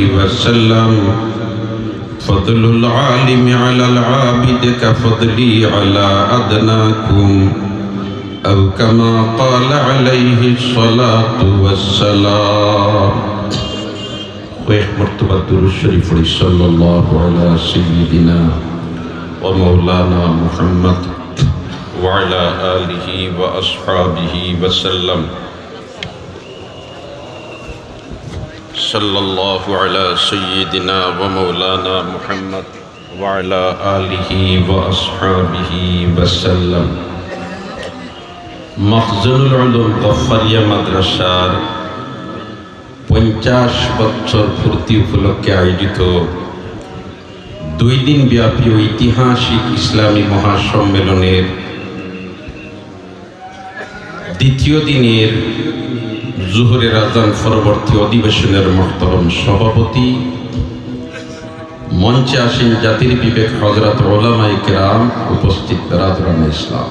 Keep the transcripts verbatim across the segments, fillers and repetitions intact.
وسلم، فضل العالم على العابد كفضلي على أدناكم، أو كما قال عليه الصلاة والسلام. কয়েক মর্তবা দুরূদ শরীফ পড়ি, সাল্লাল্লাহু আলা সাইয়্যিদিনা ওয়া মাওলানা মুহাম্মদ ওয়া আলা আলিহি ওয়া আসহাবিহি ওয়া সাল্লাম। সাল্লাল্লাহু আলা সাইয়্যিদিনা ওয়া মাওলানা মুহাম্মদ ওয়া আলা আলিহি ওয়া আসহাবিহি ওয়া সাল্লাম। মখজুলুল উলুম গফফারিয়া মাদ্রাসার পঞ্চাশ বছর পূর্তি উপলক্ষে আয়োজিত দুই দিন ব্যাপী ঐতিহাসিক ইসলামী মহাসম্মেলনের দ্বিতীয় দিনের জোহরের আজান পরবর্তী অধিবেশনের মহতরম সভাপতি, মঞ্চে আসীন জাতির বিবেক হযরত ওলামায়ে কেরাম, উপস্থিত বেরাদরানে ইসলাম,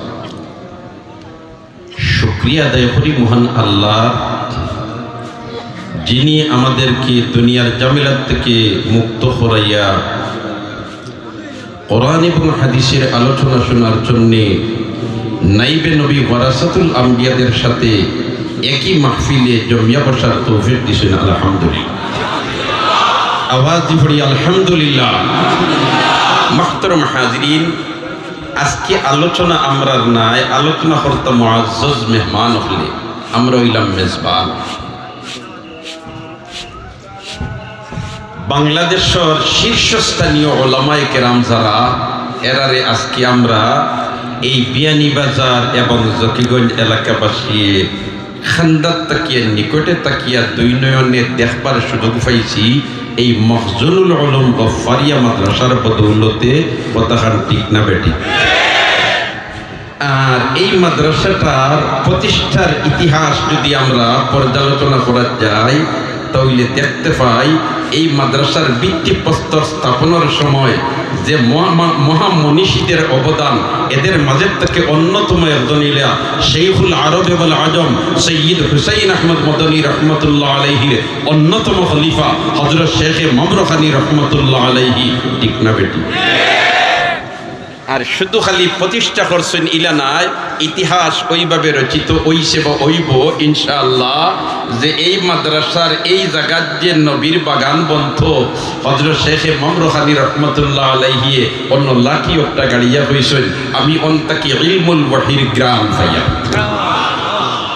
শুকরিয়া আদায় করি মহান আল্লাহর, যিনি আমাদেরকে দুনিয়ার ঝামেলা থেকে মুক্ত করাইয়া কোরআন এবং হাদিসের আলোচনা শোনার জন্যে নাইবে নবী ওয়ারাসাতুল আম্বিয়াদের সাথে একই মাহফিলে জমিয়া বসার তৌফিক দিয়েছেন। আলহামদুলিল্লাহ। আওয়াজ দি পড়ি, আলহামদুলিল্লাহ। মুহতারাম হাজিরিন, আজকে আলোচনা আমরার নায়, আলোচনা করতা মুআজ্জাজ মেহমান অকলে, আমরা অইলাম মেজবান। বাংলাদেশর শীর্ষস্থানীয় ওলামায়ে কেরাম যারা, এরারে আজকে আমরা এই বিয়ানীবাজার এবং জকিগঞ্জ এলাকাবাসী খান্দাত থাকিয়া, নিকটে থাকিয়া দুই নয়নে দেখবার সুযোগ পাইছি এই মখজুলুল উলুম গফফারিয়া মাদ্রাসার বদৌলতে। কথাখান ঠিক না বেঠিক? আর এই মাদ্রাসাটার প্রতিষ্ঠার ইতিহাস যদি আমরা পর্যালোচনা করা যায়, তাহলে দেখতে পাই এই মাদ্রাসার ভিত্তিপ্রস্তর স্থাপনের সময় যে মহা-, মহা-, মহামনীষীদের অবদান, এদের মাঝে থেকে অন্যতম একজন ইলা শেখুল আরব ওয়াল আজম সৈয়দ হুসাইন আহমদ মদনী রহমতুল্লাহ আলাইহির অন্যতম খলিফা হযরত শেখে মমরখানী রহমতুল্লাহ আলাইহি। ঠিক না বেঠিক? আর শুধু খালি প্রতিষ্ঠা করছেন ইলা নায়, ইতিহাস ওইভাবে রচিত অইছে বা অইবো ইনশাআল্লাহ, যে এই মাদ্রাসার এই জাগাত যে নবীর বাগান বনতো, হযরত শেখে মমরখানী রহমতুল্লাহ আলাইহিয়ে অন্য লাকি একটা গাড়িয়া কইছেন, "আমি অন্তাকি ইলমুল ওয়াহির গ্রাম পাইয়া।"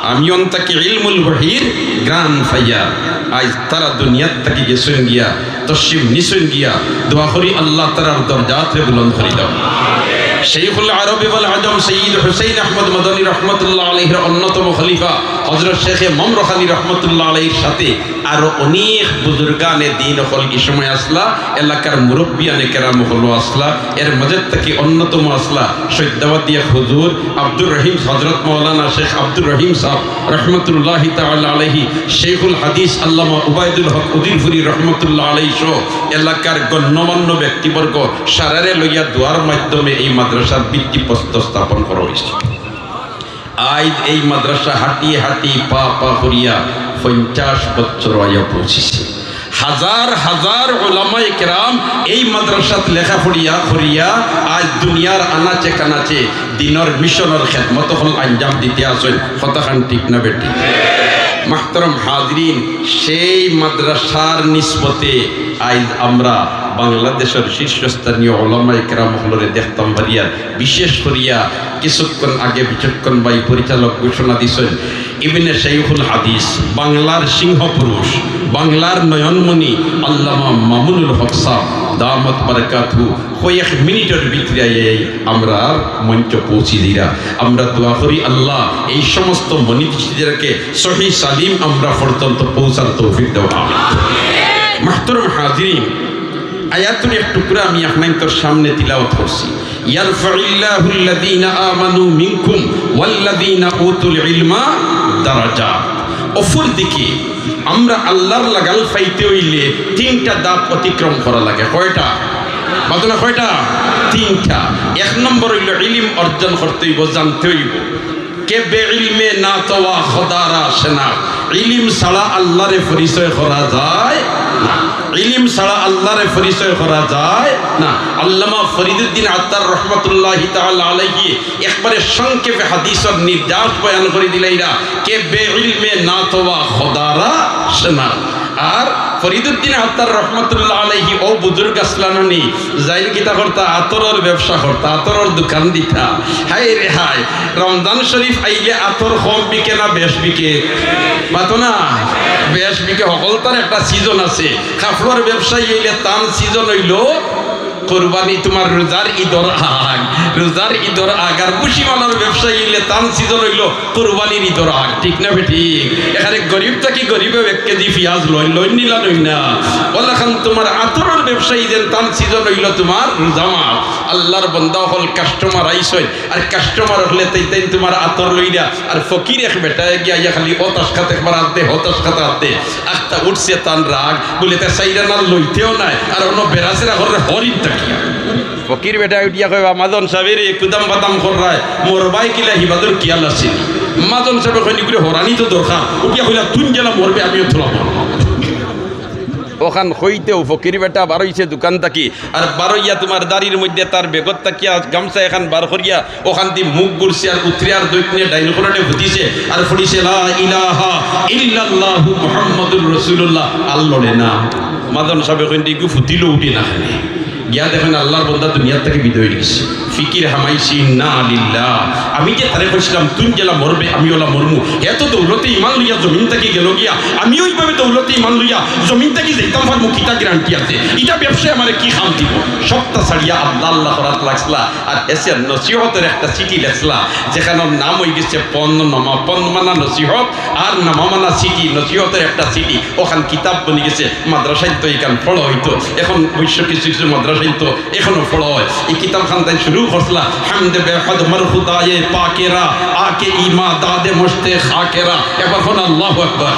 আমি অন্তাকি ইলমুল ওয়াহির গ্রান পাইয়া, আইজ তারা দুনিয়াত থাকি গেছইন গিয়া, তশরিফ নিছইন গিয়া, দোয়া করি আল্লাহ তারার দরজাতরে বুলন্দ করি দেও। শেখুল আরব ওয়াল আজম সৈয়দ হুসাইন আহমদ মদনী রহমতুল্লাহ আলাইহির অন্যতম খলিফা হযরত শেখে মমরখানী রহমতুল্লাহ আলাইহির সাথে আরো অনেক বুজুর্গানে দ্বীন অকল ই সময় আসলা, এলাকার মুরব্বিয়ানে কেরাম অকলও আসলা। এর মাঝে থাকি অন্যতম আসলা সৈয়দাবাদী এক হুজুর আব্দুর রহিম, হযরত মাওলানা শেখ আব্দুর রহিম সাহেব রহমতুল্লাহি তাআলা আলাইহি, শেখুল হাদিস আল্লামা উবাইদুল হক উদিরপুরি রহমতুল্লাহ আলাইহি সহ এলাকার গণ্যমান্য ব্যক্তিবর্গ সারারে লইয়া দোয়ার মাধ্যমে এই মাদ্রাসার ভিত্তিপ্রস্তর স্থাপন করা হইছে। আইজ এই মাদ্রাসা হাঁটিয়ে হাঁটি পা পা করিয়া পঞ্চাশ বছর আইয়া পৌঁছিছে। হাজার হাজার ওলামায়ে কেরাম এই মাদ্রাসাত লেখা পড়িয়া করিয়া আইজ দুনিয়ার আনাচে কানাচে দ্বীনর মিশনর খেদমত অকল আঞ্জাম দিতে আছইন। কথাখান ঠিক না বেঠিক? মুহতারাম হাজিরিন, সেই মাদ্রাসার নিসবতে আইজ আমরা বাংলাদেশর শীর্ষস্থানীয় ওলামায়ে কেরাম অকলরে দেখতাম পারিয়ার, বিশেষ করিয়া কিছুক্ষণ আগে বিচক্ষণ ভাই পরিচালক ঘোষণা দিছইন, ইবনে শাইখুল হাদিস, বাংলার সিংহ পুরুষ, বাংলার নয়নমণি আল্লামা মামুনুল হক সাহেব দামাত বারাকাতহু কয়েক মিনিটর ভিতরে আইয়া আমরার মঞ্চ পৌঁছি দিরা। আমরা দোয়া করি আল্লাহ এই সমস্ত মনীষীদেরকে সহি সালিম আমরা পর্যন্ত পৌঁছার তৌফিক দেও। আমিন। মুহতারাম হাজিরিন, আয়াতুর এক টুকরা আমি আপনাইন্তর সামনে তিলাওয়াত করছি। ইয়ারফাইল্লাহুল্লাযীনা আমানু মিনকুম ওয়াল্লাযীনা উতুল ইলমা দারাজাত। অপরদিকে আমরা আল্লাহর লাগাল পাইতে অইলে তিনটা ধাপ অতিক্রম করা লাগে। কয়টা? মাতো না, কয়টা? তিনটা। এক নম্বর অইলো ইলিম অর্জন করতে অইবো, জানতে অইবো। কে বে ইলমে নাতওয়া খোদার আশনা, ইলিম ছাড়া আল্লাহরে পরিচয় করা যায় না। ছাড়া আল্লাহরে পরিচয় করা যায় না। আল্লামা ফরিদুদ্দিন আত্তার রহমতুল্লাহি তাআলা আলাইহি একবারে সংক্ষেপে হাদিসর নির্যাস বয়ান করি দিলাইরা, কে বে ইলমে না তোয়া খোদারা শনা। আর ফরিদুদ্দিন আত্তার রহমতুল্লাহ আলাইহি ও বুজুর্গ আসলানি, যাইন কিতা করতা, আতরর ব্যবসা করতা, আতরর দোকান দিতা। হায় রে হায়, রমজান শরীফ আইলে আতর কম বিকে না বেশ বিকে? মাতো না, বেশ বিকে। হকলতার একটা সিজন আছে। কাপড়র ব্যবসায়ী অইলে তান সিজন অইলো কুরবানি, তোমার রোজার ঈদর আগ, রোজার ঈদর আগ। আর ভুসিমালর ব্যবসায়ী অইলে তান সিজন অইলো কুরবানির ঈদর আগ, ঠিক না বেঠিক? এখানে গরিব থাকি গরিবেও এক কেজি পিয়াজ লইন, লইন নিলা লইন না। অলাখান তোমার আতরর ব্যবসায়ী যেন তান সিজন অইলো তোমার রোজা মাস। আল্লাহর বন্দা অকল কাস্টমার আইছইন, আর কাস্টমার অকলে তাইন তাইন তোমার আতর লইরা, আর ফকির এক বেটায় গিয়া আইয়া খালি হতাশ খাত একবার আত দে, হতাশ খাত আত দে। আখতা উঠছে তান রাগ, বুলে, "তে সাইরান আর লইতেও নায়, আর অনো বেড়াছেড়া কররে হরিণ থাকিয়া।" ফকির বেটায় উঠিয়া কয়, "বা মাজন সাবে রে, কুদাম বাদাম কররায়, মরবায় কিলা হিবাদর খিয়াল আছে নি?" মাজন সাবে কইন, "ইগুরে হরানি তো দরকার।" উঠিয়া কইলা, "তুইন যেলা মরবে, আমিও তোলা মরমু।" অখান কইতেউ ফকির বেটা বারইছে দোকান থাকি, আর বারইয়া তোমার দাড়ির মধ্যে তার বেগত থাকিয়া গামছা এখান বার করিয়া অখানদি মুখ ঘুরছে আর উতরে আর দৈন্যে ডাইন করনে ফুটিছে আর ফুটিছে, "লা ইলাহা ইল্লাল্লাহু মুহাম্মাদুর রাসূলুল্লাহ।" আর লড়ে না। মাজন সাবে কইন, "ইগু ফুটিলো উঠে না।" গিয়া দেখইন আল্লাহর বন্দা দুনিয়ার থাকি বিদায় অই গেছে। ফিকির হামাইছি, "ইন্না লিল্লাহ।" আমি যে তারে কইছিলাম, "তুইন যেলা মরবে, আমি অলা মরমু।" হে তো দৌলতে ইমান লইয়া জমিন থাকি গেলো গিয়া, আমিও ইভাবে দৌলতে ইমান লইয়া জমিন থাকি যাইতাম পারমু, কিতা গ্যারান্টি আছে? ইটা ব্যবসায় আমারে কি খাম দিবো? সবটা ছাড়িয়া আল্লাহ আল্লাহ করাত লাগছলা। আর এসে নসিহতর একটা চিঠি লেখলা, যেখানর নাম অই গেছে পণ নামা। পণ মানা নসিহত, আর নামা মানা চিঠি, নসিহতর একটা চিঠি। অখান কিতাব বনি গেছে, মাদ্রাসাইন্তো ইখান পড়া অইতো। এখন অবশ্য কিছু কিছু মাদ্রাসাইন্তো এখনো পড়া অয়। ই কিতাব খান তাইন শুরু করছলা, "হামদে বেহদ মর খুদায়ে পাকেরা, আকে ইমা দাদে মশতে খাকেরা।" একবার কইন আল্লাহু আকবার।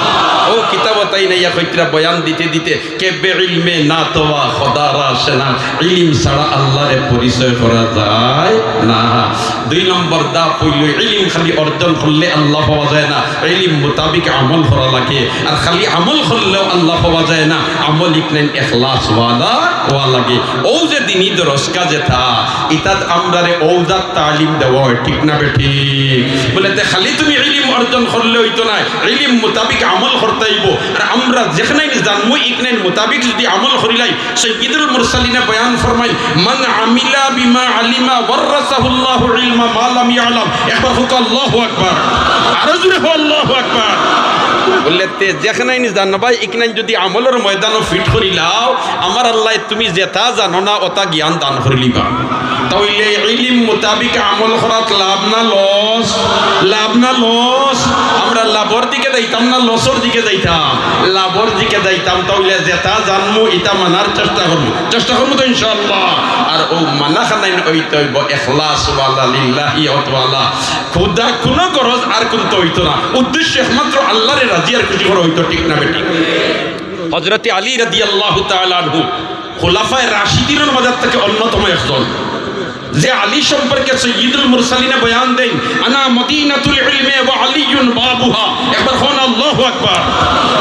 অউ কিতাবো তাইন আইয়া কইতরা বয়ান দিতে দিতে, কে বে ইলমে না তোয়া খোদারা শনা, ইলিম ছাড়া আল্লাহরে পরিচয় করা যায় না। দুই নম্বর ধাপ অইলো, ইলিম খালি অর্জন করলে আল্লাহ পাওয়া যায় না, ইলিম মোতাবিক আমল করা লাগে। আর খালি আমল করলেও আল্লাহ পাওয়া যায় না, আমল ইকনাইন এখলাসওয়ালা অওয়া লাগে। অউ যে দিনি দরসগা যেটা, ইতাত আমরারে অউ জাত তালিম দেওয়া অয়, ঠিক না বেঠিক? বুলে, তে খালি তুমি ইলিম অর্জন করলে অইতো নায়, ইলিম মোতাবিক আমল করতে অইবো। আর আমরা যেখানে জানমু, ইকনাইন মোতাবিক যদি আমল করিলাই, সৈয়দুল মুরসালিনে বয়ান ফরমাইন, "মান আমিলা বিমা আলিমা ওয়াররাসাহুল্লাহু ইলমা মা লাম ইয়ালাম।" একবার কউক্কা আল্লাহু আকবার, আরো জোরে কউক্কা আল্লাহু আকবার। বুলে, তে যেখানে জানবায়, ইকনাইন যদি আমলর ময়দানো ফিট করিলাও, আমার আল্লায় তুমি যেটা জানো না, ওটা জ্ঞান দান করিলিবা। তাইলে ইলিম মোতাবিক আমল করাত লাভ না লস? লাভ না লস? আমরা লাভর দিকে যাইতাম না লসর দিকে যাইতাম? লাভর দিকে যাইতাম। তাইলে যেটা জানমু, ইটা মানার চেষ্টা করমু, চেষ্টা করমু তো ইনশাআল্লাহ। আর অউ মানা খানাইন অইতে অইবো এখলাসওয়ালা, লিল্লাহিয়তওয়ালা। খুদা কুনু গরজ আর কুনতা অইতো না, উদ্দেশ্য একমাত্র আল্লাহরে রাজি আর খুশি করা অইতো, ঠিক না বেঠিক? হযরতে আলী রাদিয়াল্লাহু তাআলা আনহু খুলাফায়ে রাশিদিনর মাঝে থাকি অন্যতম একজন, যে আলী সম্পর্কে সৈয়দুল মুরসালিনে বয়ান দেইন, "আনা মদিনাতুল ইলমে ওয়া আলিয়ুন বাবুহা।" একবার কউক্কা আল্লাহু আকবার।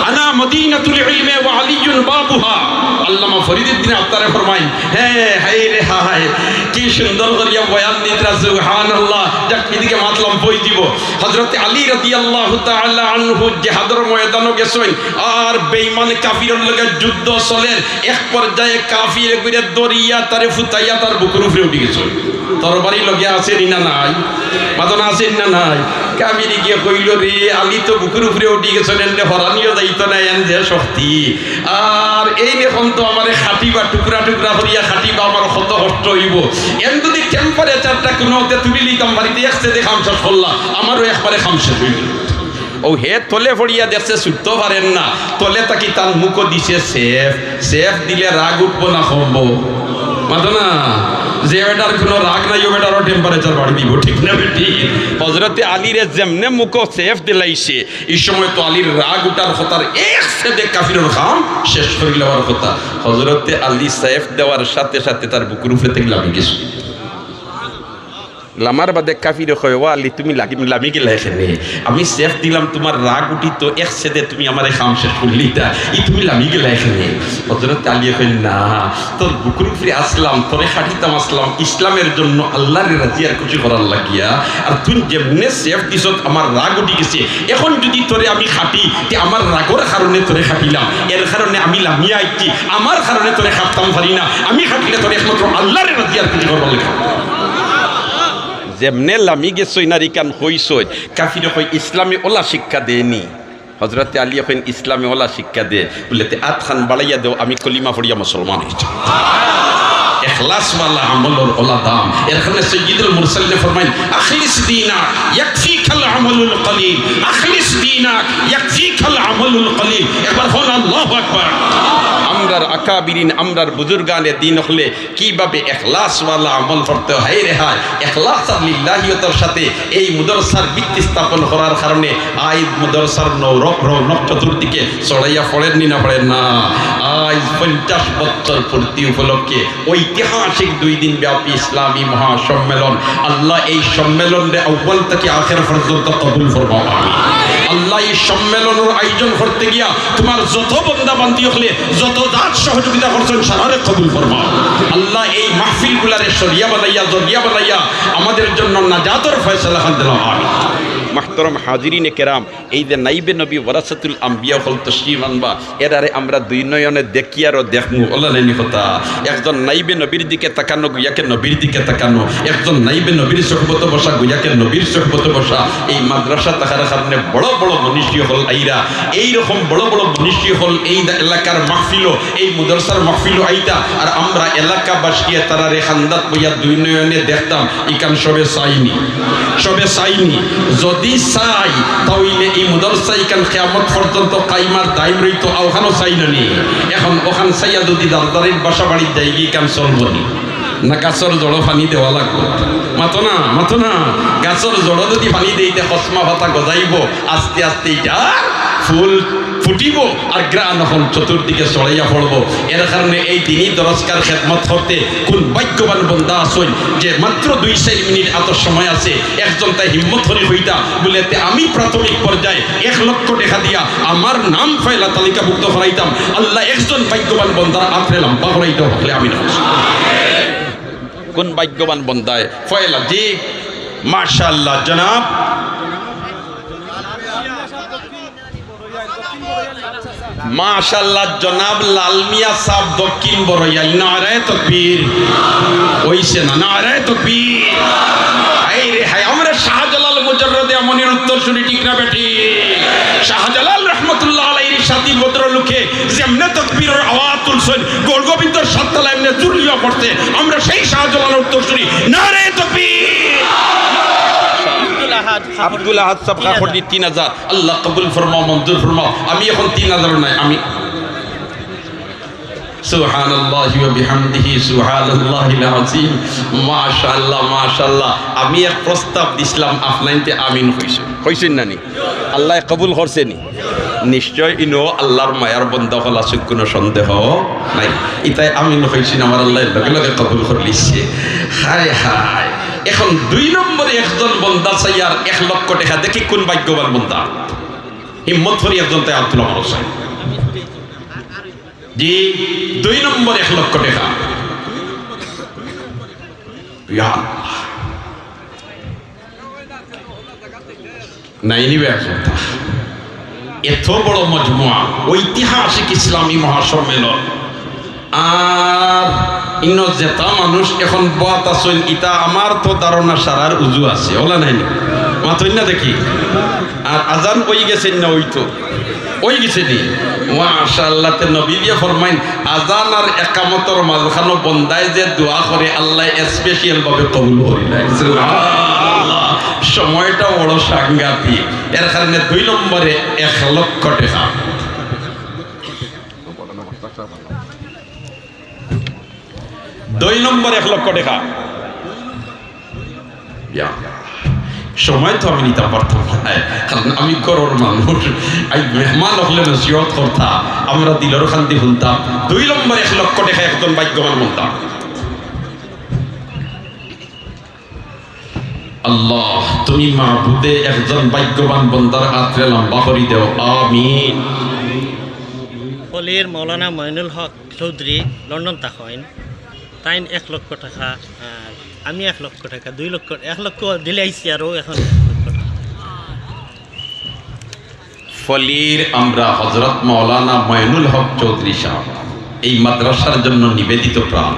"আনা মদিনাতুল ইলমে ওয়া আলিয়ুন বাবুহা।" আল্লামা ফরিদুদ্দিন আত্তারে ফরমাইন, হে হায় রে হায়, কি সুন্দর করিয়া বয়ান দিতরা, সুবহানাল্লাহ। যাক, ইদিকে মাতলাম পই দিবো। হযরতে আলী রাদিয়াল্লাহু তাআলা আনহু জিহাদর ময়দানো গেছইন, আর বেঈমান কাফিরর লগে যুদ্ধ চলের। এক পর্যায়ে কাফিরে গুরে ধরিয়া তারে ফুতাইয়া তার বুকুর উপরে উঠি গেছইন। তরবারি লগে আছে নি না নাই? মাতো না, আছে নি না নাই? কাফিরে গিয়া কইলো, "রে, আলী তো বুকুর উপরে উঠি গেছইন, এনরে হরানিও যাইতো না, এন যে শক্তি। আর এইন অখন তো আমারে কাটিবা, টুকরা টুকরা করিয়া কাটিবা, আমার কত কষ্ট অইবো। এন যদি টেম্পারেচারটা কুনুমতে তুলি লিতাম পারি, তে এক ছেদে কাম শেষ করলা, আমারও একবারে কাম শেষ অইলো।" অউ হে তলে পড়িয়া দেখছে, ছুটতো পারের না, তলে থাকি তান মুখো দিছে সেফ। সেফ দিলে রাগ উঠবো না কমবো? মাতো না, যে বেটার কুনু রাগ নাই, অউ বেটারও টেম্পারেচার বাড়ি দিবো, ঠিক না বেঠিক? হযরতে আলীরে যেমনে মুখো সেফ দিলাইছে, ই সময় তো আলীর রাগ উঠার কথার, এক ছেদে কাফিরর কাম শেষ করিলাওয়ার কথা। হযরতে আলী সেফ দেওয়ার সাথে সাথে তার বুকুর উপরে থাকি লামি গেছে। লামার বাদে কাফিরে কয়, "ও আলী, তুমি লাগি-, লামি গেলায় কেনে? আমি সেফ দিলাম, তুমার রাগ উঠিতো, এক সেদে তুমি আমারে কাম শেষ করিলিতায়, ই তুমি লামি গেলায় কেনে?" হজরতে আলীয়ে কইন, "না, তোর বুকুর উপরে আছলাম, তোরে কাটিতাম আছলাম ইসলামের জন্য, আল্লারে রাজি আর খুশি করার লাগিয়া। আর তুই যেমনে সেফ দিছত, আমার রাগ উঠি গেছে। এখন যুদি তোরে আমি কাটি, তে আমার রাগর কারণে তোরে কাটিলাম, এর কারণে আমি লামিয়া আইছি, আমার কারণে তোরে কাটতাম পারি না, আমি কাটলে তোরে একমাত্র আল্লারে রাজি আর খুশি করবার লাগি।" যেমনে লামি গেছইন আর ইখান কইছইন, কাফিরে কয়, "ইসলামে অলা শিক্ষা দেয়নি।" হজরতে আলীয়ে কইন, "ইসলামে অলা শিক্ষা দে।" বুলে, "তে আতখান বাড়াইয়া দেও, আমি কলিমা পড়িয়া মুসলমান অইছি।" এখলাসওয়ালা আমলর অলা দাম। এর কারণে সৈয়দুল মুরসালিনে ফরমাইন, "আখলিস দীনাক ইয়াকফিকাল আমালুল কলিল, আখলিস দীনাক ইয়াকফিকাল আমালুল কলিল।" একবার কইন, "আল্লাহু আকবার।" আমরার আকাবিরিন, আমরার বুজুর্গানে দিন অকলে কিভাবে এখলাসওয়ালা আমল করতে হয় রে হায়। এখলাস আর লিল্লাহিয়তর সাথে এই মুদরসার ভিত্তি স্থাপন করার কারণে আইজ মুদরসার নৌরক রৌনক চতুর্দিকে ছড়াইয়া পড়ের নি না পড়ের না? আইজ পঞ্চাশ বছর পূর্তি উপলক্ষে ঐতিহাসিক দুই দিন ব্যাপী ইসলামী মহাসম্মেলন। আল্লাহ এই সম্মেলনরে আউয়াল থাকি আখের পর্যন্ত কবুল ফরমাও, আমিন। আল্লাহ এই সম্মেলনর আয়োজন করতে গিয়া তুমার যত বন্দা বান্দি অকলে যত জাত সহযোগিতা করছইন, সারারে কবুল ফরমাও। আল্লাহ এই মাহফিলগুলারে সরিয়া বানাইয়া, জরিয়া বানাইয়া আমাদের জন্য নাজাতর ফয়সালা খান দিলাও, আমিন। মুহতারাম হাজিরিনে কেরাম, এই যে নাইবে নবী ওয়ারাসাতুল আম্বিয়া অকল তশরিফ আনবা, এরারে আমরা দুই নয়নে দেখি আরো দেখমু, অলা নায়নি কথা? একজন নাইবে নবীর দিকে তাকানো, গুয়াকে নবীর দিকে তাকানো, একজন নাইবে নবীর সোহবতে বসা, গুয়াকে নবীর সোহবতে বসা। এই মাদ্রাসা থাকার কারণে বড় বড় মনীষী অকল আইরা, এইরকম বড় বড় মনীষী অকল এই দা-, এলাকার মাহফিলো, এই মুদরসার মাহফিলো আইতা, আর আমরা এলাকাবাসীয়ে তারারে কান্দাত বইয়া দুই নয়নে দেখতাম, ইখান সবে চাইনি। সবে চাইনি। যদি চাই, তা অইলে ই মুদরসা ইখান কিয়ামত পর্যন্ত কাইম আর দাইম রইতো, অখানও চাই না নি? এখন অখান চাইয়া যদি দারদারির বাসা বাড়িত যাইগি, ইখান চলবো নি? না গাছর জড়ো পানি দেওয়া লাগবো? মাতো না, মাতো না। গাছর জড়ো যদি পানি দেইতে খসমা পাতা গজাইবো, আস্তে আস্তে ইটার ফুল ফুটিবো আর ঘ্রাণ অখন চতুর্দিকে ছড়াইয়া পড়বো। এর কারণে এই দিনই দরসগার খেদমত করতে কোন ভাগ্যবান বন্দা আছইন যে মাত্র দুই চাইর মিনিট আতো সময় আছে, একজন তাই হিম্মত করি কইতা বুলে, "তে আমি প্রাথমিক পর্যায়ে এক লক্ষ টেকা দিয়া আমার নাম পয়লা তালিকাভুক্ত করাইতাম।" আল্লাহ একজন ভাগ্যবান বন্দার আতরে লম্বা করাইতে হকলে আমি না। কোন ভাগ্যবান বন্দায় পয়লা? জি, মাশাআল্লাহ জনাব। মাশাআল্লাহ, জনাব লাল মিয়া সাব দক্ষিণ বড়ইয়াল, নারায়ে তকবীর। অইছে না? নারায়ে তকবীর। হায় রে হায়, আমরা শাহজালাল মুজাররদে আমনির উত্তরসূরি, ঠিক না বেঠিক? শাহজালাল রহমতুল্লাহ আলাইহির সাথী ভদ্রলোকে যেমনে তকবীরর আওয়াজ তুলছইন, গৌরগোবিন্দর সাততলা এমনে জুড়িয়া পড়ছে। আমরা সেই শাহজালালর উত্তরসূরি, নারায়ে তকবীর। আব্দুল আহাদ, আব্দুল আহাদ সাব, তিন হাজার। কাকরদি তিন হাজার। আল্লাহ কবুল ফরমাও, মঞ্জুর ফরমাও। আমি এখন তিন হাজারও নাই, আমি সুবহানাল্লাহি ওয়া বিহামদিহি, সুবহানাল্লাহিল আযীম। মাশাআল্লাহ, মাশাআল্লাহ। আমি এক প্রস্তাব দিছলাম, আফনাইন্তে আমিন কইছইন, কইছইন না নি? আল্লায় কবুল করছে নি? নিশ্চয় ইনো আল্লার মায়ার বন্দা অকল আছইন, কুনু সন্দেহ নাই। ইতায় আমিন কইছইন, আমার আল্লায় লগে লগে কবুল করিলিছে। হায় হায়। এখন দুই নম্বরে একজন বন্দা চাইয়ার এক লক্ষ টেকা, দেখি কুন ভাগ্যবান বন্দা। হিম্মত করি একজন তাই আব্দুল আমার হোসেন। জি, দুই নম্বর এক লক্ষ টেকা। ইয়া আল্লাহ। নাই নিবে একজন। এত বড় মজমুয়া, ঐতিহাসিক ইসলামী মহাসম্মেলন। আর ইনো যেতা মানুষ এখন বওয়াত আছইন, ইতা আমার তো ধারণা সারার উজু আছে, অলা নায়নি? মাতইন না দেখি। আর আজান অই গেছে না? অইতো, অই গেছে নি? মাশাআল্লাহ। তে নবীয়ে ফরমাইন, আজান আর একামতর মাঝখানো বন্দায় যে দোয়া করে, আল্লায় special ভাবে কবুল করি নেয়। সুবহানাল্লাহ। সময়টা বড় সাংঘাতিক। এর কারণে দুই নম্বরে এক লক্ষ টেকা। দুই নম্বর এক লক্ষ টেকা। ইয়া, সময় তো আমি নিতাম পারতাম নায়, কারণ আমি ঘরর মানুষ। আইজ মেহমান অকলে নসিহত করতা, আমরা দিলর কান্দি হুনতাম। দুই নম্বর এক লক্ষ টেকা একজন ভাগ্যবান বন্দা। আল্লাহ, তুমি মাবুদে একজন ভাগ্যবান বন্দার আতরে লম্বা করি দেও, আমিন। ফলির মৌলানা মইনুল হক চৌধুরী লন্ডন থাকইন, তাইন এক লক্ষ টাকা, আর আমি এক লক্ষ টাকা, দুই লক্ষ, এক লক্ষ দিলে আইছি, আরও এখন এক লক্ষ টাকা। ফলির আমরা হযরত মাওলানা ময়নুল হক চৌধুরী সাহেব এই মাদ্রাসার জন্য নিবেদিত প্রাণ।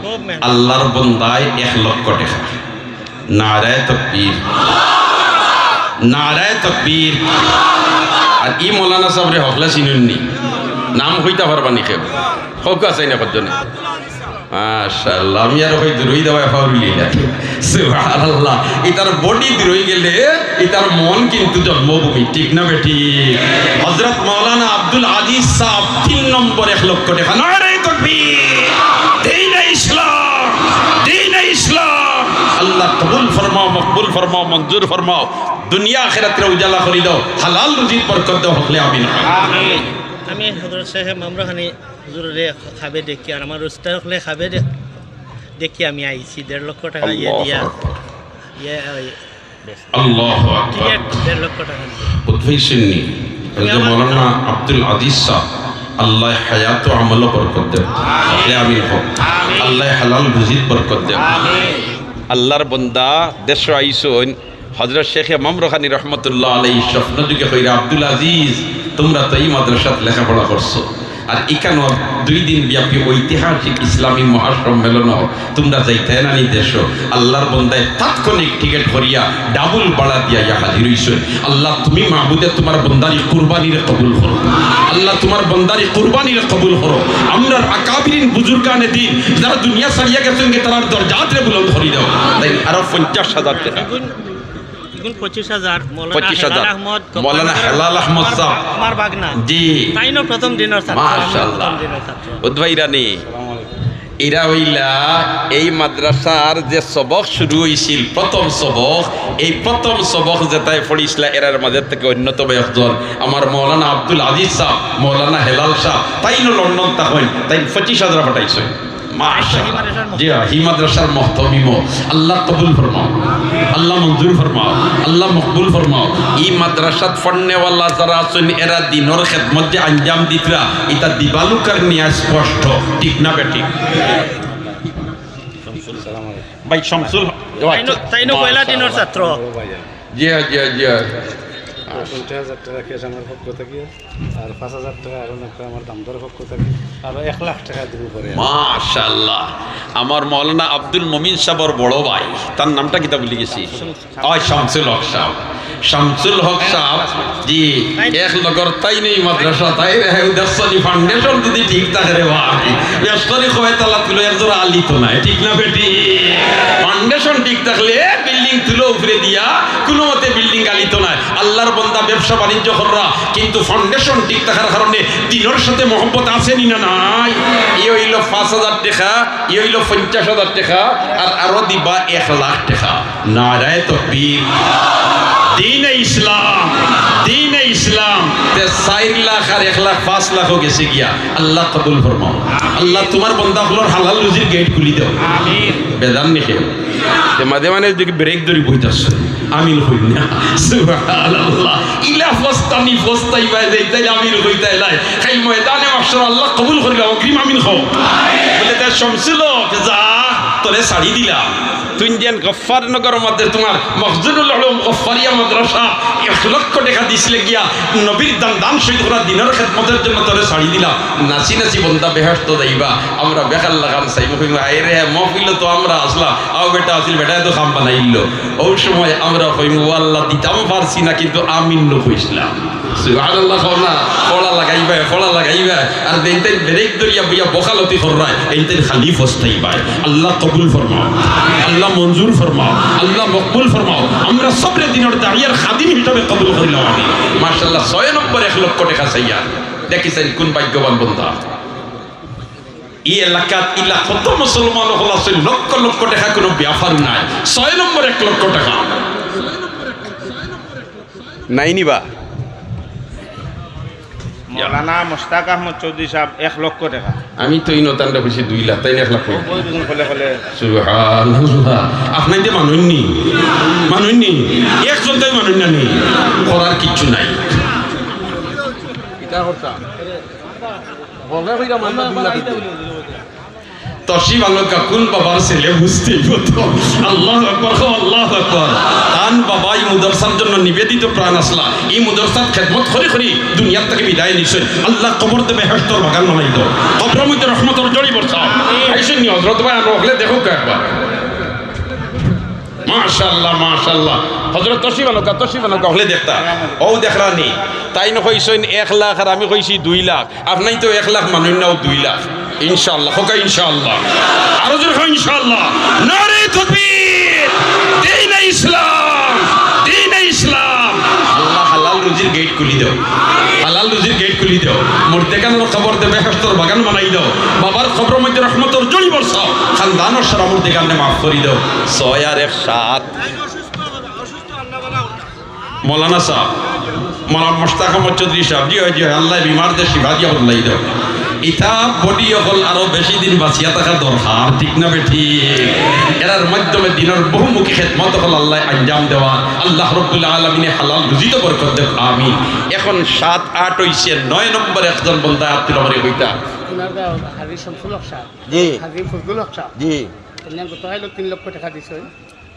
খুব মেহনত। আল্লাহর বন্দায় এক লক্ষ টাকা। নারায়ে তাকবীর, নারায়ে তাকবীর। আর ই মৌলানা সাহেবরে হকলে চিনইন নি? নাম কইতা পারবা নি কেউ? হক আছে না কতজনে? মাশাআল্লাহ, আমি আর কই দূরই দেওয়া পাউরিলি না। সুবহানাল্লাহ, ইতার বডি দূরই গেলে ইতার মন কিন্তু জন্মভূমি, ঠিক না বেঠিক? হযরত মাওলানা আব্দুল আজিজ সাহেব তিন নম্বর এক লক্ষ টাকা। নারায়ে তাকবীর, দ্বীনে ইসলাম, দ্বীনে ইসলাম। আল্লাহ কবুল ফরমাও, মকবুল ফরমাও, মঞ্জুর ফরমাও, দুনিয়া আখিরাতরে উজালা করি দাও, হালাল রুজিত বরকত দাও, হকলে আমিন। আমিন। আমি হযরত শেখ মামরুখানি হুজুররে খাবে দেখি, আর আমার উস্তাদ হকলে খাবে দে-, দেখি আমি আইছি দেড় লক্ষ টাকা ইয়ে আল্লাহু দিয়া। আকবার। ইয়ে, ওই, আল্লাহু আকবার। টিকিট দেড় লক্ষ টাকা দিয়া। বুঝছইন নি? এই যে আমি আমার মৌলানা আব্দুল আজিজ সাহেব, আল্লাহ হায়াত ও আমল বরকত দেও। হকলে আমিন কও। আমিন। আল্লাহ হালাল রুজিত বরকত দেও। আমিন। আল্লাহর বন্দা দেশো আইছইন, হযরত শেখ ইমাম রুহানী রহমতুল্লাহ আলাইহি স্বপ্ন যুগে কইরা, "আব্দুল আজিজ, তুমরা তো ই মাদ্রাসাত লেখাপড়া করছো, আর ইখানো দুই দিন ব্যাপী ঐতিহাসিক ইসলামী মহাসম্মেলন, তুমরা যাইতায় না নি দেশো?" আল্লাহর বন্দায় তাৎক্ষণিক টিকিট করিয়া ডাবল ভাড়া দিয়া ইয়া হাজির অইছইন। আল্লাহ, তুমি মাবুদে তুমার বন্দার ই কুরবানিরে কবুল করো। আল্লাহ, তুমার বন্দার ই কুরবানিরে কবুল করো। আমরার আকাবিরিন বুজুর্গানে দ্বীন যারা দুনিয়া ছাড়িয়া গেছইন গি, তারার দরজাতরে বুলন্দ করি দাও। তাইন আরো পঞ্চাশ হাজার টাকা। ইগুন পঁচিশ হাজার, মৌলানা পঁচিশ হাজার। হেলাল আহমদ, মৌলানা হেলাল আহমদ আমার সাহেব। আমার ভাগনা। জি। তাইনও প্রথম দিনর ছাত্র, আমিও মাশাআল্লাহ। প্রথম দিনর ছাত্র। উদ্ভাই রানী, এরা অইলা এই মাদ্রাসার যে সবক শুরু অইছিল, প্রথম সবক, এই প্রথম সবক যেতায় পড়িছলা, এরার মাঝে থাকি অন্যতম একজন আমার মৌলানা আব্দুল আজিজ সাহেব, মৌলানা হেলাল সাহেব, তাইনও লন্ডন থাকইন, তাইন পঁচিশ হাজার পাঠাইছইন। মাশাআল্লাহ। জি হ্যাঁ, হি মাদ্রাসার মুহতামিমও। আল্লাহ কবুল ফরমাও, আল্লাহ মঞ্জুর ফরমাও, আল্লাহ মকবুল ফরমাও। ই মাদ্রাসাত পড়নেওয়ালা যারা আছইন, এরা দ্বীনর খেদমত যে আঞ্জাম দিতরা, ইতা দিবালুকার নিয়া স্পষ্ট, ঠিক না বেঠিক? ভাই শামসুল, তাইনও, তাইনও পয়লা দিনর ছাত্র। জি, জি, জি। পঞ্চাশ হাজার টাকা ক্যাশ আমার পক্ষ থাকি, আর পাঁচ হাজার টাকা আরো একটা আমার দামদার পক্ষ থাকি, আরো এক লাখ টাকা দিব পরে। মাশাআল্লাহ। আমার মৌলানা আব্দুল মুমিন সাহেবর বড় ভাই, তার নামটা কিতা ভুলি গেছি? ওই শামসুল হক সাহেব। শামসুল হক সাহেব, জি, এক লগর তাইন ই মাদ্রাসা, তাইন রে, হে দেখছনি, ফাউন্ডেশন যদি ঠিক থাকে রে ভাই, বেশ করি কয় তালা তুলো, এক জোড়া আলিতো নায়, ঠিক না বেঠিক? ফাউন্ডেশন ঠিক থাকলে বিল্ডিং তুলো উপরে দিয়া, কুনুমতে বিল্ডিং আলিতো নায়। আল্লাহর বন্দা ব্যবসা বাণিজ্য কররা, কিন্তু ফাউন্ডেশন ঠিক থাকার কারণে দ্বীনর সাথে মহব্বত আছে নি না নাই? ই অইলো পাঁচ হাজার টাকা, ই অইলো পঞ্চাশ হাজার টাকা, আর আরো দিবা এক লাখ টাকা। নারায়ে তাকবীর। দ্বীনে ইসলাম, দ্বীনে ইসলাম। তে চাইর লাখ আর এক লাখ, পাঁচ লাখও গেছে গিয়া। আল্লাহ কবুল ফরমাও। আল্লাহ তুমার বন্দা অকলর হালাল রুজির গেট খুলি দেও। আমিন। বেজার নি কেউ। তে মাঝে মাঝে যদি ব্রেক ধরি বইতাছ, আমিন কইন না। সুবহানাল্লাহ। ইলা ফস্তানি ফস্তাই ভাই, যেইটাই আমিন কইতায় লাই। খালি ময়দানে মাহশর আল্লাহ কবুল করিলা, অগ্রিম আমিন কও। বলে, "তে শামসুল হক, যা, তোরে ছাড়ি দিলাম।" তুই যেন গফফারনগরর মধ্যে তুমার মখজুলুল উলুম গফফারিয়া মাদ্রাসা এক লক্ষ টাকা দিছিলে গিয়া, নবীর দান, দান শহীদ করা দ্বীনর খেদমতর জন্য তোরে ছাড়ি দিলাম। নাচি নাচি বন্দা বেহেশত যাইবা, আমরা বেকার লাখান চাইমু, কইমু, "হায় রে, মহফিলো তো আমরা আছলাম, আও বেটা আছিল, বেটায় তো কাম বানাইলো।" অউ সময় আমরা কইমু, "ও আল্লাহ, দিতাম পারছি না, কিন্তু আমিন নু কইছলাম।" সুবহানাল্লাহ কও না, কড়া লাগাইবায়, কড়া লাগাইবায়। আর যেইনতাইন ব্রেক ধরিয়া বইয়া বকালতি কররায়, এইনতাইন খালি ফস্তাইবায়। আল্লাহ কবুল ফরমাও, আল্লাহ মঞ্জুর ফরমাও, আল্লাহ মকবুল ফরমাও। আমরা সবরে দ্বীনর দাঁড়িয়ার খাদিম হিসাবে কবুল করিলাম আমি। মাশাআল্লাহ, ছয় নম্বর এক লক্ষ টাকা চাইয়া। দেখি চাইন কুন ভাগ্যবান বন্দা। ই এলাকাত ইলা কত মুসলমান অকল আছে, লক্ষ লক্ষ টাকা কুনু ব্যাপার নায়। ছয় নম্বর এক লক্ষ টাকা। নাই নিবা? মৌলানা মোশতাক আহমদ চৌধুরী সাব এক লক্ষ টেকা। আমি তো ইনো তানরে কইছি দুই লাখ, তাইন এক লাখ কইলা। ওই দুজন খোলে খোলে। সুবহানাল্লাহ। আপনাইনতে মানইননি? মানইননি? একজন তাইন মানইন না নি? করার কিচ্ছু নাই। ইটা করতা। বলে কইরা মাননা দুই লাখ। তশরিফ আনউক্কা, কুন বাবার ছেলে বুঝতে অইবো তো। আল্লাহু আকবার, কও আল্লাহু আকবার। তান বাবা ই মুদরসার জন্য নিবেদিত প্রাণ আছলা। ই মুদরসাত খেদমত করি করি দুনিয়ার থাকি বিদায় নিছইন। আল্লাহ কবররে বেহেশতর বাগান বানাই দেও। কবরর মধ্যে রহমতর জড়ি বরসাও। আইছইন নি হযরত ভাই, আনো অকলে দেখউক্কা একবার। মাশাআল্লাহ, মাশাআল্লাহ। হযরত তশরিফ আনউক্কা, তশরিফ আনউক্কা, অকলে দেখতা। অউ দেখরা নি। তাইন কইছইন এক লাখ আর আমি কইছি দুই লাখ। আপনাইনতে এক লাখ মানইন না, অউ দুই লাখ। ইনশাআল্লাহ, কউক্কা ইনশাআল্লাহ। আরো জোরে কও ইনশাআল্লাহ। নারে তাকবীর, দ্বীনে ইসলাম, দ্বীনে ইসলাম। আল্লাহ হালাল রুজির গেট খুলি দেও, হালাল রুজির গেট খুলি দেও। মুর্দেগানর কবররে বেহেশতর বাগান বানাই দেও। বাবার কবরর মধ্যে রহমতর জড়ি বরসাও। খানদানর সারা মুর্দেগানরে মাফ করি দেও। ছয় আর এক সাত। মৌলানা সাব, মৌলানা মোশতাক আহমদ চৌধুরী সাব, জি অয়, জি অয়, আল্লায় বিমাররে শিফা দিয়া বদলাই দেও। ইতা বডি অকল আরো বেশি দিন বাঁচিয়া থাকা দরকার, ঠিক না বেঠিক? এরার মাধ্যমে দ্বীনর বহুমুখী খেদমত অকল আল্লায় আঞ্জাম দেওয়া। আল্লাহ রব্বুল আলামিনে হালাল রুজিত বরকত দেউক, আমিন। এখন সাত আট অইছে, নয় নম্বর একজন বন্দায় আত তুলা মারি কইতা। কুনারগাঁও হাজী শামসুল হক সাব। জি। হাজী ফজলুল হক সাব। জি। এনে গত আইলো তিন লক্ষ টেকা দিছইন।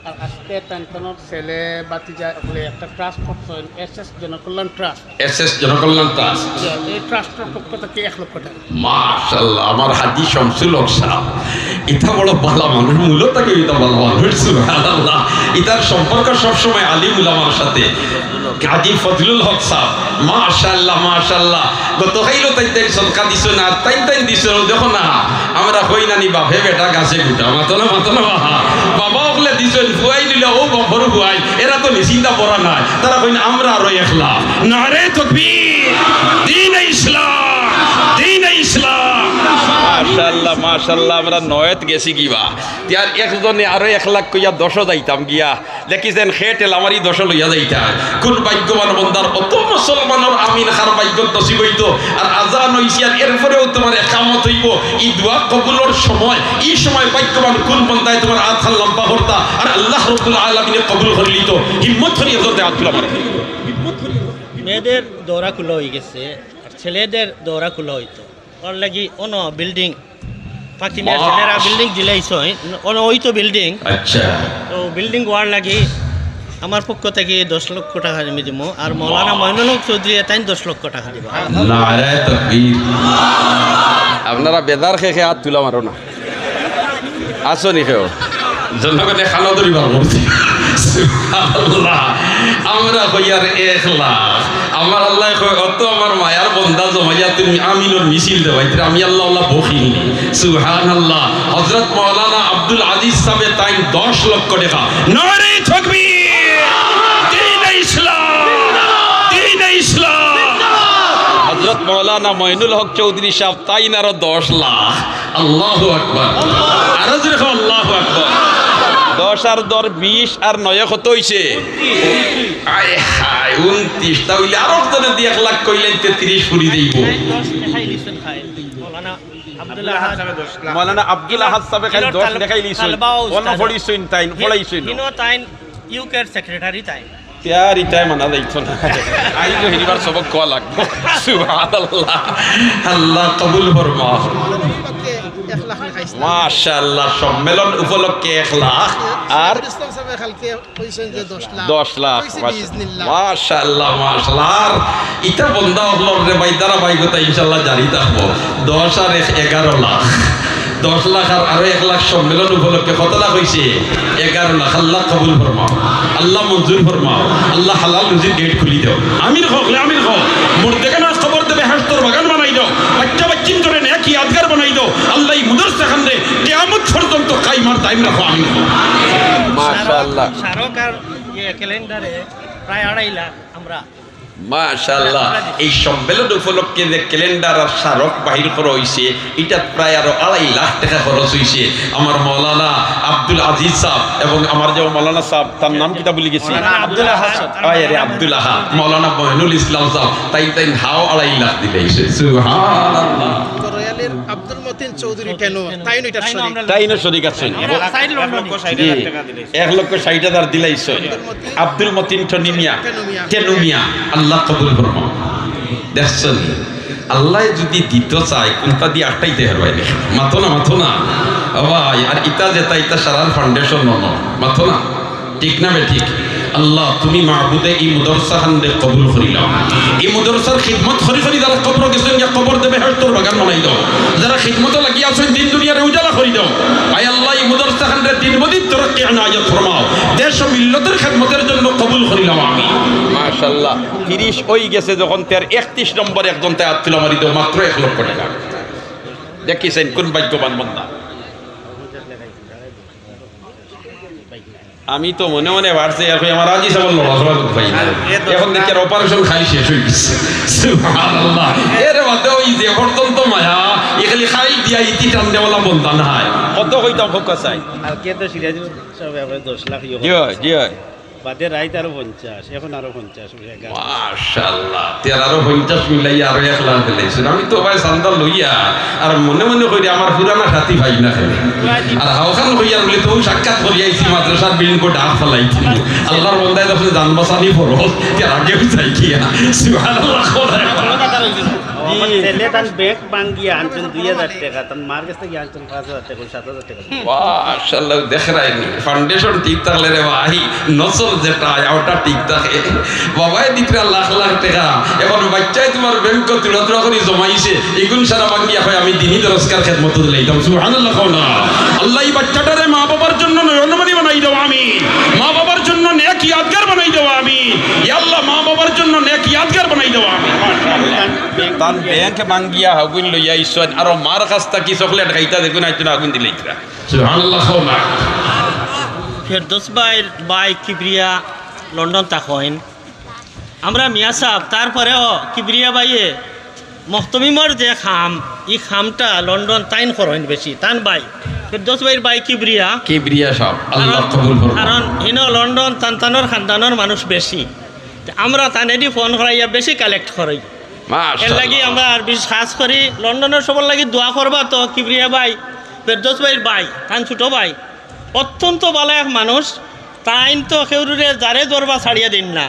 আর আজকে তান তানর ছেলে, ভাতিজা অকলে একটা ট্রাস্ট করছইন, এসএস জনকল্যাণ ট্রাস্ট। এসএস জনকল্যাণ ট্রাস্ট। জি, এই ট্রাস্টর পক্ষ থাকি এক লক্ষ টেকা। মাশাআল্লাহ, আমার হাজী শামসুল হক সাব। ইতা বড় ভালা মানুষ, মূলত থাকি ইতা ভালা মানুষ, সুবহানাল্লাহ। ইতার সম্পর্ক সবসময় আলিম উলামার সাথে। হাজী ফজলুল হক সাব, মাশাআল্লাহ, মাশাআল্লাহ। গত কাইলও তাইন তাইন সদকা দিছইন, আর তাইন তাইন দিছইন, দেখো না, আমরা কই না নি বাপে বেটা গাছে গুটা, মাতো না, মাতো না বাবা। বাবা অকলে দিছইন, ফুয়াইন অইলা অউ বাপর ফুয়াইন, এরা তো নিশ্চিন্তা পড়া নাই, তারা কইন আমরা আরো এক লাখ। নারে তাকবীর, দ্বীনে ইসলাম, দ্বীনে ইসলাম। মাশাআল্লাহ, মাশাআল্লাহ, আমরা নয়ত গেছি গিবা। তে আর একজনে আরো এক লাখ কইয়া দশও যাইতাম গিয়া। দেখি যেন খে ঠেলা মারি দশও লইয়া যাইতা। কুন ভাগ্যবান বন্দার অত মুসলমানর আমিন খার ভাগ্যত নসিব অইতো। আর আজান অইছে আর এরপরেও তুমার একামত অইবো। ই দোয়া কবুলর সময়, ই সময় ভাগ্যবান কুন বন্দায় তুমার আত খান লম্বা করতা। আর আল্লাহ রব্বুল আলামিনে কবুল করিলিতো। হিম্মত করি একজনে আত তুলা মারো। মেয়েদের দৌরা খোলা হয়ে গেছে, আর ছেলেদের দৌরা খোলা হইতো। ওর লাগি অনো বিল্ডিং, পাকিমিয়া মা- ছেলেরা বিল্ডিং দিলাইছইন, অনো ওই তো বিল্ডিং। আচ্ছা। তো বিল্ডিং ওয়ার লাগি আমার পক্ষ থাকি দশ লক্ষ টেকা আমি দিমু, আর মৌলানা মা- মইনুল হক চৌধুরী তাইন দশ লক্ষ টেকা দিবা। নারায়ে তাকবীর। আপনারা বেজার খেয়ে খেয়ে আত তুলা মারো না। আছো নি কেউ? জনগণে খানো ধরি বার করছে। সুবহানাল্লাহ। আমরা কইয়ার এক লাখ। আমার আল্লায় কয়, "অত আমার মায়ার বন্দা জমাইয়া তুমি আমিনর মিছিল দেওয়াইতে, আমি আল্লাহ আল্লাহ বকিনি।" সুবহানাল্লাহ। হযরত মাওলানা আব্দুল আজিজ সাহেব তাইন দশ লক্ষ টেকা। নারে তাকবীর! দ্বীনে ইসলাম! দ্বীনে ইসলাম! হযরত মাওলানা মইনুল হক চৌধুরী সাহেব তাইন আরো দশ লাখ। আল্লাহু আকবার। আরো জোরে কও, আল্লাহু আকবার। দশ আর দশ বিশ আর নয় কত অইছে? আয় হায়, ঊনত্রিশ। তা অইলে আরো জনে দি এক লাখ কইলে তেত্রিশ ফুরি যাইবো। মৌলানা আব্দুল আহাদ। মৌলানা আব্দুল আহাদ সাহেব খালি দশ লেখাই লিছইন। তালবাও অনো উস্তাদ। পড়িছইন তাইন, হি-, পড়াইছইন। হিনো তাইন ইউকের সেক্রেটারি তাইন। তে আর ইতায় মানা যাইতো না। আইজ হিরিবার সবক কওয়া লাগবো। সুবহানাল্লাহ। আল্লাহ কবুল ফরমাও। মাশাআল্লাহ, সম্মেলন উপলক্ষে এক লাখ। আর ইসলাম সাহেব কালকে কইছেন যে দশ লাখ। দশ লাখ, কইছি মাশা-, বিইজনিল্লাহ। মাশাআল্লাহ, মাশাআল্লাহ। আর ইতা বন্দা অকলর রে ভাই, ধারাবাহিকতা ইনশাআল্লাহ জারি থাকবো। দশ আর এক, এগারো লাখ। দশ লাখ আর আরো এক লাখ সম্মেলন উপলক্ষে কত লাখ অইছে? এগারো লাখ। আল্লাহ কবুল ফরমাও, আল্লাহ মঞ্জুর ফরমাও, আল্লাহ হালাল রুজির গেট খুলি দেও। আমিন কও, আমিন কও। মুর্দেগানর কবররে বেহেশতর বাগান বানাই দেও। বাচ্চা বাচ্চিন্তরে নেক ইয়াদগার বানাই দেও। আল্লাহ ই মুদরসা খানরে কিয়ামত পর্যন্ত কায়েম আর দায়েম রাখো। আমিন কও। মাশাআল্লাহ। স্মারক আর ইয়ে ক্যালেন্ডারে প্রায় আড়াই লাখ আমরা মাশাআল্লাহ, এই সম্মেলন উপলক্ষে যে ক্যালেন্ডার আর স্মারক বাহির করা অইছে, ইটাত প্রায় আরো আড়াই লাখ টেকা খরচ অইছে। আমার মাওলানা আব্দুল আজিজ সাহেব এবং আমার যে মাওলানা সাহেব, তার নাম কিতা ভুলি গেছি? মাওলানা আব্দুল আহাদ। আয় রে আব্দুল আহাদ, মাওলানা মইনুল ইসলাম সাহেব, তাইন তাইন হাও আড়াই লাখ দিলাইছে। সুবহানাল্লাহ। রয়্যালের আব্দুল মতিন চৌধুরী টেনো, তাইনও ইটার শরীক। তাইনও শরীক আছইন। আমরা সাইড লন্ডন। জি, এক লক্ষ ষাইট হাজার দিলাইছইন। আব্দুল মতিন টেনো মিয়া। টেনো মিয়া। টেনো মিয়া, আল্লাহ কবুল ফরমাও। দেখছইন, আল্লায় যুদি দিতো চায়, কুনটা দি আটকাইতে পারবায় নি? মাতো না, মাতো না। ও ভাই, আর ইতা যেটা, ইতা সারার ফাউন্ডেশন নন। মাতো না। ঠিক না বেঠিক? আল্লাহ, তুমি মাবুদে ই মুদরসা খানরে কবুল করি লও। ই মুদরসার খিদমত করি করি যারা কবরো গেছইন গিয়া, কবররে বেহেশতর বাগান বানাই দেও। যারা খিদমতো লাগি আছইন, দিন দুনিয়ারে উজালা করি দেও। আয় আল্লাহ, ই মুদরসা খানরে দিন মজিদ তরক্কি এনায়েত ফরমাও। দেশ ও মিল্লতর খিদমতর জন্য কবুল করি লও, আমিন। মাশাআল্লাহ, তিরিশ অই গেছে যখন, তের একত্রিশ নম্বর একজন তে আত তুলা মারি দেও, মাত্র এক লক্ষ টেকা। দেখিছইন কুন ভাগ্যবান বান্দা। আমি তো মনে মনে ভাবছি, এখন আমার আজি সাবল লড়াচড়া করতে পারি না। এখন দেখি আর অপারেশন খালি শেষ অই গেছে। সুবহানাল্লাহ। এর মধ্যে ওই যে পর্যন্ত মায়া, এ খালি খাই দিয়া ইতি টান দেওয়ালা বন্ধা না হয়। কত কইতাম ফোকাস চাই। কালকে তো সিরাজুল সাহেব এখন দশ লাখ ইয়ে জি হয়, জি হয়। বাদে রাইত আরো পঞ্চাশ, এখন আরো পঞ্চাশ। মাশাআল্লাহ, তে আরো পঞ্চাশ মিলাইয়া আরো এক লাখ দিলাইছইন। আমি তো ভাই চান্দা লইয়া আর মনে মনে করি আমার পুরানা সাথী ভাই না খেলে। আর হাওখান কইয়ার বলে তো সাক্ষাৎ করিয়া আইছি, মাদ্রাসার বিল্ডিং কো ডাক ফালাই দিল। আল্লাহর বন্দায় তখন জান বাঁচানি ফরজ, তে আগেও যাই গিয়া। সুবহানাল্লাহ। ছেলে তান ব্যাংক ভাঙ্গিয়া আনছইন দুই হাজার টেকা, তান মার গেছ থাকি আনছইন পাঁচ হাজার টেকা, সাত হাজার টেকা। মাশাআল্লাহ, দেখরায়নি, ফাউন্ডেশন ঠিক থাকলে রে ভাই, নসল যেটা, ওটা ঠিক থাকে। বাবায় দিতরা লাখ লাখ টেকা, এখন বাচ্চায় তুমার ব্যাংকো তুড়া তুড়া করি জমাইছে, ইগুন সারা ভাঙ্গিয়া কয়, "আমি দিনি দরসগার খেদমতো দিলাইতাম।" সুবহানাল্লাহ কও না। আল্লাহ, ই বাচ্চাটারে মা বাবার জন্য নয়নমণি বানাই দেও, আমিন। মা বাবার জন্য নেক ইয়াদগার বানাই দেও, আমিন। ইয়া আল্লাহ, মা বাবার জন্য নেক ইয়াদগার বানাই দেও, আমিন। তান ব্যাংক ভাঙ্গিয়া হগুন লইয়া আইছইন, আরো মার কাছ থাকি চকলেট খাইতা দেখুন, আইতো না হগুন দিলাইতরা। সুবহানাল্লাহ কও না। ফেরদৌস ভাইর ভাই কিবরিয়া লন্ডন থাকইন। আমরা মিয়া সাব, তারপরেও কিবরিয়া ভাইয়ে মখতমিমর যে কাম, ই কামটা লন্ডন তাইন করইন বেশি। তান ভাই, ফেরদৌস ভাইর ভাই কিবরিয়া। কিবরিয়া সাব, আল্লাহ কারণ, কবুল করুন। কারণ ইনো লন্ডন তান তানর খানদানর মানুষ বেশি। তে আমরা তানেদি ফোন করাইয়া বেশি কালেক্ট করি। মাশাআল্লাহ। এর লাগি আমরা আর বিশেষ খাস করি লন্ডনর সবর লাগি দোয়া করবা তো, কিবরিয়া ভাই, ফেরদৌস ভাইর ভাই, তান ছোট ভাই, অত্যন্ত ভালা এক মানুষ। তাইন তো কেউরুরে যারে ধরবা ছাড়িয়া দেইন না,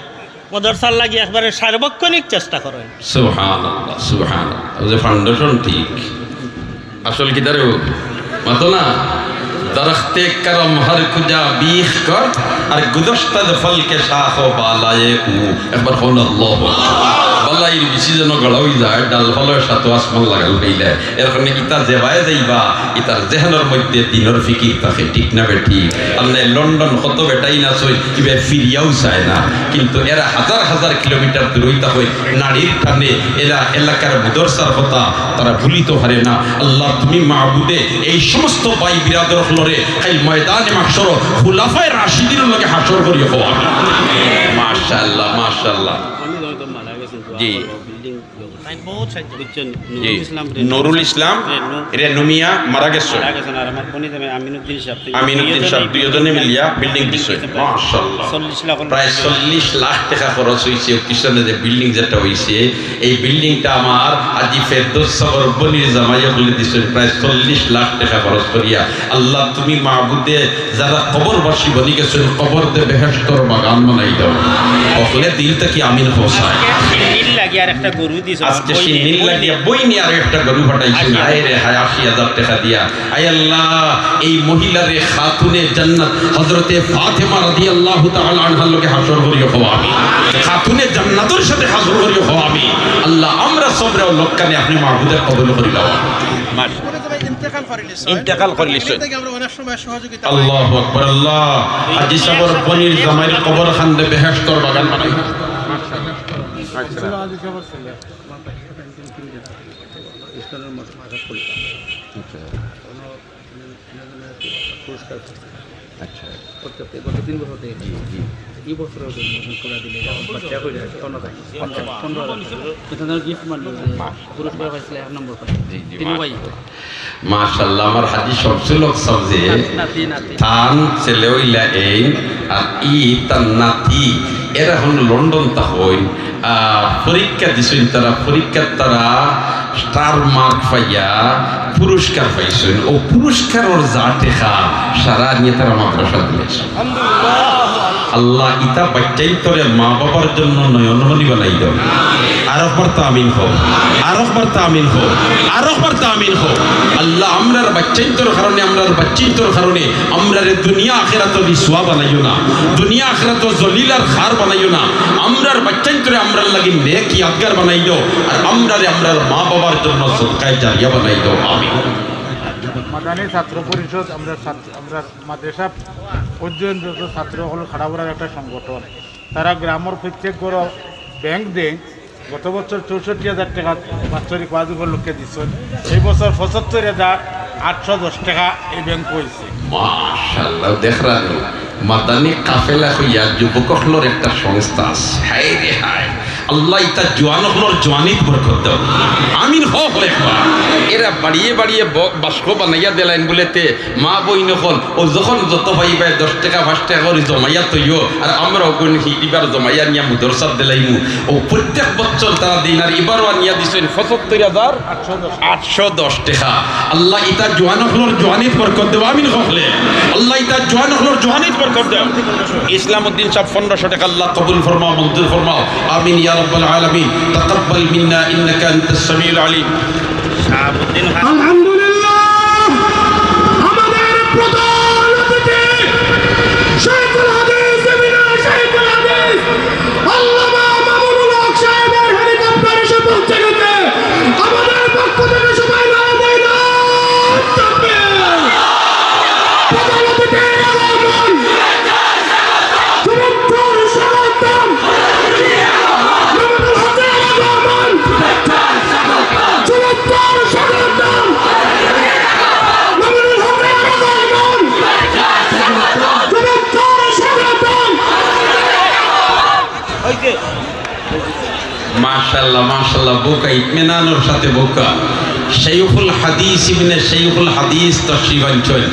মাদ্রাসার লাগি একবারে সার্বক্ষণিক চেষ্টা করইন। সুবহানাল্লাহ, সুবহানাল্লাহ। ওই যে ফাউন্ডেশন ঠিক। আসল কিতা রে ও? মাতো না? দরখতে করম হর কুজা বিখ কর, আর গুদশতদ ফল কে শাখ ও বালায়ে ও। একবার কও না আল্লাহু আকবার। বালাইর বিচি যেন গড়া অই যায়, ডালপালার সাথে আসমান লাগাল অইলে। এর কারণে ইতা যেবায় যাইবা, ইতার জেহেনর মধ্যে দিনর ফিকির থাকে, ঠিক না বেঠিক? আর নাই লন্ডন কত বেটাইন আছইন, ইবায় ফিরিয়াও চায় না, কিন্তু এরা হাজার হাজার কিলোমিটার দূরই থাকইন, নাড়ির টানে এরা এলাকার মুদরসার কথা তারা ভুলিতো পারে না। আল্লাহ, তুমি মাবুদে এই সমস্ত ভাই বিরাদর অকলরে কাইল ময়দানে মাহশরো খুলাফায়ে রাশিদিনর লগে হাশর করিও কও। মাশাআল্লাহ, মাশাআল্লাহ। জি। জি। নুরুল ইসলাম, রেনু। রেনু মিয়া মারা গেছে। মারা গেছেন, আর আমার কনিজ আমি আমিনুদ্দিন সাহেব। আমিনুদ্দিন সাহেব, দুইজনে মিলিয়া বিল্ডিং দিছে। মাশাআল্লাহ। চল্লিশ লাখ। প্রায় চল্লিশ লাখ টেকা খরচ অইছে, পিছনে যে বিল্ডিং যেটা অইছে, এই বিল্ডিংটা আমার আজি ফেরদৌস সাবর বনির জামাই অকলে দিছে, প্রায় চল্লিশ লাখ টেকা খরচ করিয়া। আল্লাহ, তুমি মাবুদে যারা কবরবাসী বনি গেছইন, কবররে বেহেশতর বাগান বানাই দেও। অকলে দিল থাকি আমিন কও চাই। শিন্নির লাগি আর একটা গরু দিছো। আজকে শিন্নির লাগি বইনি আর একটা গরু পাঠাইছইন। আয় রে হায়, আশি হাজার টেকা দিয়া। আয় আল্লাহ, এই মহিলারে খাতুনে জান্নাত হযরতে ফাতেমা রাদিয়াল্লাহু তাআলা আনহার লগে হাশর করিও কও আমিন। খাতুনে জান্নাতর সাথে হাশর করিও কও আমিন। আল্লাহ, আমরা সবরে ও লোকখানে আপনি মাবুদে কবুল করি লও। ইন্তেকাল করিলিছইন। ইন্তেকাল করিলিছইন। এর লাগি আমরা অনেক সময় সহযোগিতা পাই। আল্লাহু আকবার, আল্লাহ। হাজি সাবর বনির জামাইর কবর খানরে বেহেশতর বাগান বানাই। পুরস্কার পাইছে। আচ্ছা। করতে করতে গত তিন বছর থেকে। জি, জি। এই বছরও তো নতুন করে দিলে, বাচ্চা হয়ে যায়, অন্য যায়। আচ্ছা। পনেরো হাজার টাকা। এটা ধরো গিফট মানে, পুরস্কার পাইছিল এক নম্বর পাই। জি, জি, তিনও ভাই। মাশাআল্লাহ। মাশাআল্লাহ, আমার হাজি শামসুল হক সাহেব যে নাতি, নাতি। তান ছেলে হইলা এই, আর ই তার নাতি, এরা এখন লন্ডন তা হইন। আহ, পরীক্ষা দিছইন তারা, পরীক্ষার তারা স্টার মার্ক পাইয়া পুরস্কার পাইছইন। ও পুরস্কারর যা টেকা, সারা নিয়া তারা মাদ্রাসা দিলাইছইন। আল্লাহ, ইতা বাচ্চাইন্তরে মা বাবার জন্য নয়নমণি বানাই দেও। আরকবার তো আমিন কও, আরকবার তো আমিন কও, আরকবার তো আমিন কও। আল্লাহ, আমরার বাচ্চাইন্তর কারণে, আমরার বাচ্চাইন্তর কারণে আমরারে দুনিয়া আখেরাত রিসওয়া বানাইও না, দুনিয়া আখেরাত জলিল আর খার বানাইও না। আমরার বাচ্চাইন্তরে আমরার লাগি নেক ইয়াদগার বানাই দেও, আর আমরারে আমরার মা বাবার জন্য সদকায়ে জারিয়া বানাই দেও। আমিন। মাদানী ছাত্র পরিষদ, আমরা ছাত্র, আমরা মাদ্রাসা পর্যন্ত ছাত্র হল খাড়াবড়ার একটা সংগঠন। তারা গ্রামের প্রত্যেক ঘরো ব্যাংক দেয়। গত বছর চৌষট্টি হাজার টাকা বাৎসরিক ওয়াজ উপলক্ষে দিছইন। এই বছর পঁচাত্তর হাজার আটশো দশ টাকা এই ব্যাংক হয়েছে। মাশাআল্লাহ, দেখরা নি, মাদানী কাফেলা হইয়া যুবক অকলর একটা সংস্থা আছে। হায় রে হায়, আল্লাহ ইতা জোয়ান অকলর জোয়ানিত বরকত দেও। আমিন কও একবার। এরা বাড়িয়ে বাড়িয়ে ব-, বাস্ক বানাইয়া দিলাইন বুলেতে মা বইন অকল, ও যখন যত পাইবায় দশ টাকা, পাঁচ টাকা করি জমাইয়া থইও, আর আমরা অগুন হি-, ইবার জমাইয়া নিয়া মুদরসাত দিলাইমু। ও প্রত্যেক বছর তারা দিন, আর ইবারও আনিয়া দিছইন পঁচাত্তর হাজার আটশো দশ টাকা। আল্লাহ ইতা জোয়ান অকলর জোয়ানিত বরকত দেও। আমিন কও। আল্লাহ ইতা জোয়ান অকলর জোয়ানিত বরকত দেও। ইসলাম উদ্দিন সাহেব পনেরোশো টাকা, আল্লাহ কবুল ফরমাও, মঞ্জুর ফরমাও। আমিন ইয়া রাব্বাল আলামিন। তাকাব্বাল মিন্না ইন্নাকা আনতাস সামিউল আলিম। শাহাবুদ্দিন খান। আলহামদুলিল্লাহ, আমাদের প্রধান অতিথি শেখুল হাদিস, ইবনে শেখুল হাদিস, আল্লামা মামুনুল হক সাহেবের হেলিকপ্টার এসে পৌঁছে গেছে। আমাদের পক্ষ থেকে সবাই নারা দেই না, তাকবীর। প্রধান অতিথির আগমন। মাশাআল্লাহ, মাশাআল্লাহ, বউক্কা, ইতমিনানর সাথে বউক্কা। শাইখুল হাদিস ইবনে শাইখুল হাদিস তশরিফ আনছইন।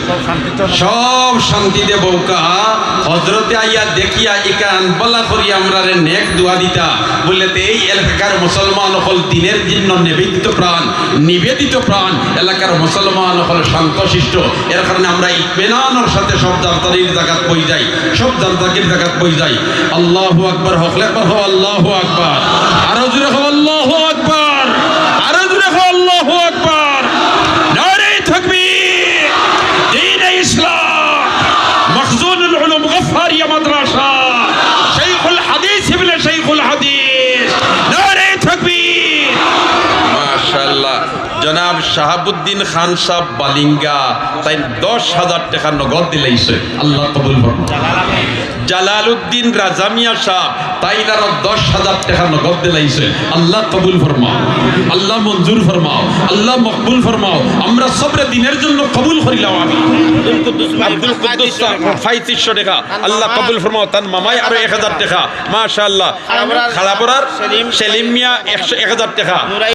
সব শান্তিতে বউক্কা। হজরতে আইয়া দেখিয়া ইখান বালা করি আমরারে নেক দোয়া দিতা। বুলেতে এই এলাকার মুসলমান অকল দিনের জন্য নিবেদিত প্রাণ, নিবেদিত প্রাণ, এলাকার মুসলমান অকল শান্তশিষ্ট। এর কারণে আমরা ইতমিনানর সাথে সব জানতারির জাগাত বই যাই, সব জানতারির জাগাত বই যাই। আল্লাহু আকবার, হকলে একবার কও, আল্লাহু আকবার। আরো জোরে কও, আল্লাহু আকবার। আরো জোরে কও, আল্লাহু আকবার। নারে তাকবীর, দ্বীনে ইসলাম, মখজুনুল উলুম গফফারিয়া মাদ্রাসা, শাইখুল হাদিস ইবনে শাইখুল হাদিস। নারে তাকবীর। মাশাআল্লাহ। জনাব শাহাবুদ্দিন খান সাহেব বালিঙ্গা, তাইন দশ হাজার টাকা নগদ দিলাইছইন। আল্লাহ কবুল ফরমাও। জালালউদ্দিন রাজা মিয়া সাহেব, তাইন আরো দশ হাজার টাকা নগদ দিলাইছইন। আল্লাহ কবুল ফরমাও, আল্লাহ মঞ্জুর ফরমাও, আল্লাহ মকবুল ফরমাও। আমরা সবরে দিনের জন্য কবুল করিলাও। আমিন। আব্দুল কুদ্দুস সাহেব, পঁয়ত্রিশশো টাকা। আল্লাহ কবুল ফরমাও। তান মামায় আরো এক হাজার টাকা। মাশাআল্লাহ। খাড়াপড়ার সেলিম মিয়া একশো, এক হাজার টাকা।